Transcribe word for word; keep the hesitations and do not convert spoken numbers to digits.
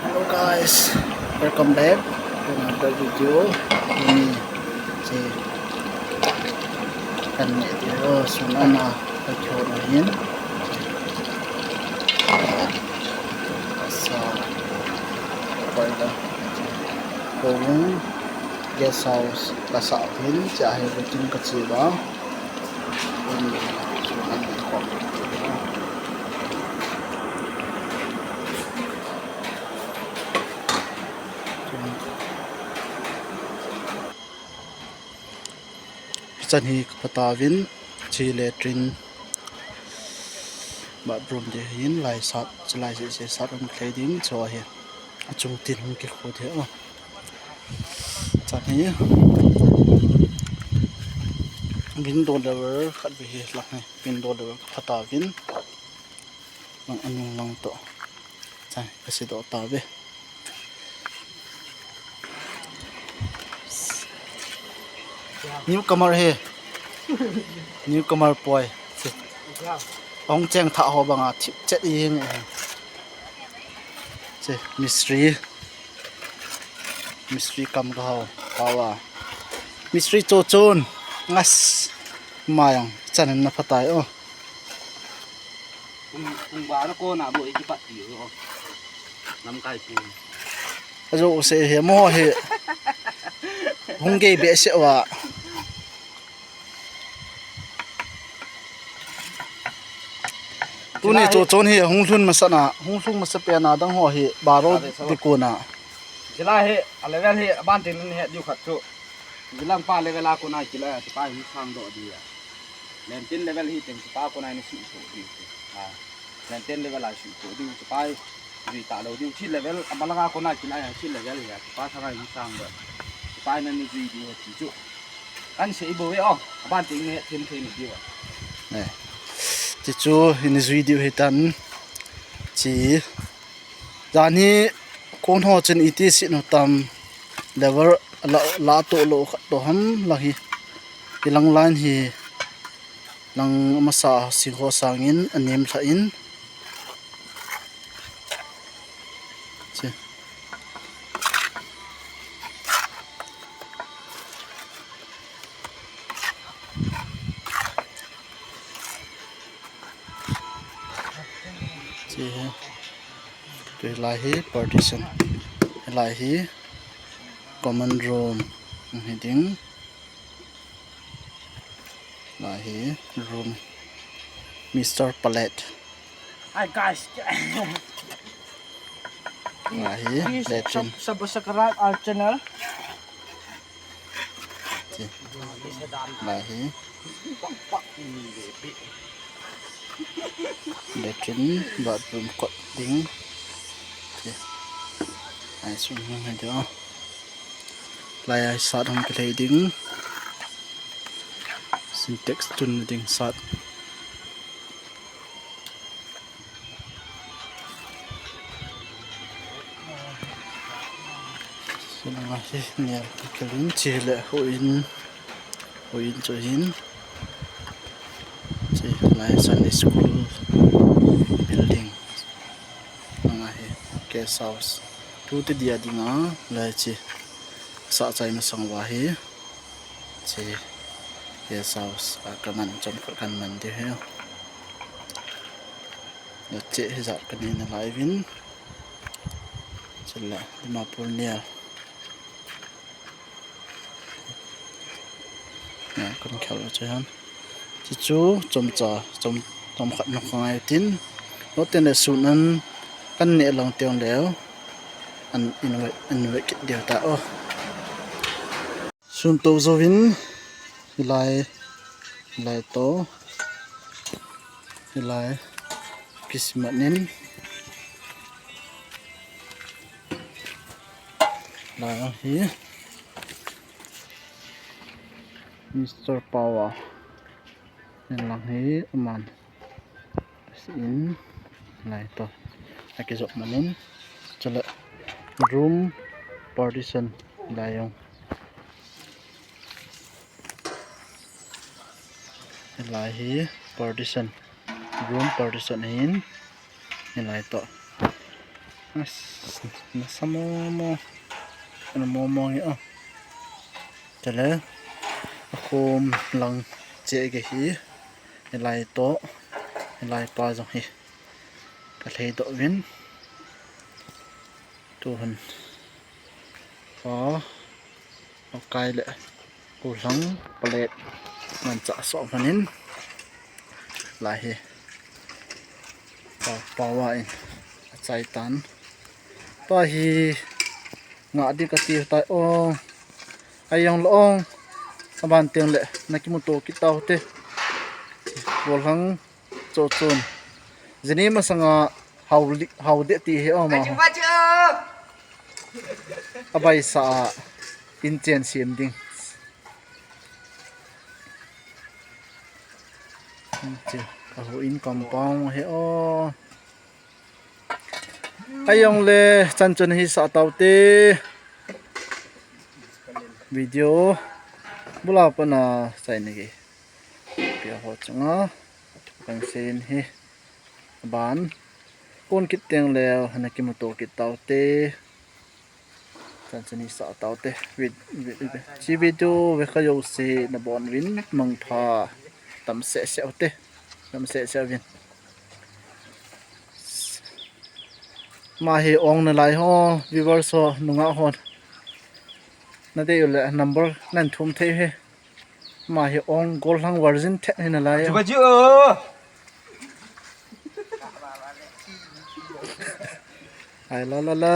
Hello guys, welcome back to another video. Tuni chu kan neh diu, sun ana pathu na hin. Asa, koi la. Kong guest house kasa hin, cha he routine kachi ba. Tuni chu kan neh khom. Chan hi kapha tauvin, chi latrine, bathroom te hin, lai sat, chi lai se, se sat hung lhai ding, chu ahi. Achung tin hung kikhu thei o. Chan hi, window level khat ve hi lang hi, window level kapha tauvin. Lang anung lang toh. Chai, kasidoh tauve. Newcomer hi. Newcomer poi. Che. Ahung cheng thah ho banga thip chet jeng e. Che, mistri. Mistri kam kahao. Power. Mistri cho chon. Ngas. Mayang. Chan na phatai o. Kung, kung ba na ko na bo ikipat ti o. Lamkai pu. Ajo se he mo he. Hung gei behseh uva. Tuni chu chon hi hung lhun masa na, hung lhun masa pena dang ho hi baro di kona. Jila hi, a level hi, aban tin he diu khat chu. Jilang pa level a kona kila, tipa hi sang doh dia. Lenten level hi teng tipa kona ni si so di. Ha. Lenten level a si so di, tipa hi jui ta lo di. Chi level, amalanga kona kila, chi level ya, tipa thanga hi sang doh. Tipa na ni jui di, chi chu. Kan sei bo ve o, aban tin ni thim thim di o. Ne. Chi chu, ni jui di hi tan. Chi. Jan hi kon ho chun iti si no tam level la, la to lo khat to ham la hi. Ilang line hi lang masa sing ho sangin anem lha in. Che. Che he. Tu hilai hi partition. Hilai hi common room. Hi ding. Hilai hi room. Mister Palette. Hi guys. Hilai hi latrine. Sub-, subscribe our channel. Che. Hilai hi. Latrine, bathroom kot ding. Che. Ai sung hung hai ding. Lai ai sat hung kilhai ding. Sintex tun ding sat. Sinanga hi nial kalin chi le huin, huin chu hin chi lai Sunday school building anga hi guest house tu te dia dinga lai chi sa chai masang uva hi. Che guest house a kaman chomkhat kaman diu hi. Che hijat kani nalai uvin. Chule Dimapur nial. Na kan khel che ham. Chi chu chomcha, chom, chomkhat nung kangai tin. Loten le sun an kan neh lang teng leu. An in ve, in ve kit diu ta o. Sun to jouvin hilai, hilai to. Hilai Christmas in. Hilai hi Mister Power. Hilang hi aman. Sin lai to. Akijop manin. Chule room partition lai jong. Lai hi partition. Room partition hin. Hilai to. Nasa momo. Ana momo hi a. Chule akhom lang che ke hi. Hilai to. Hilai pa jong hi. Ka lhei doh vin. Tuhun. Pa. Akai le. Kulang palet. Ngan cha so manin. Lai hi. Pa, pa wa in. Achai tan. Pa hi. Nga di ka ti tai o. Ayong lo ong. Aban teng le. Na kimuto kit tau te. Kulang. Cho chun. Jini masanga hau li, hau de ti he o ma. Achu, achu. Abai sa a in chen sim ding. Che, ahu in compound he o. Ayong le chan chun hi sa tau te. Video. Bula pana sai ne ke. Pia ho chunga. Kan sen hi. Ban. Kon kit teng le, hana kimuto kit tau te. Chan chani sa tau te. Vid, vid, vid. Chi video ve ka yo se na bon vin mang pha. Tam se se te. Tam se se vin. Ma hi ong na lai ho, viewers ho, nunga hon. Na dei u le number nan thum thei he. Ma hi ong gollhang virgin thet hi na lai. Chuka chu. Ai la la la.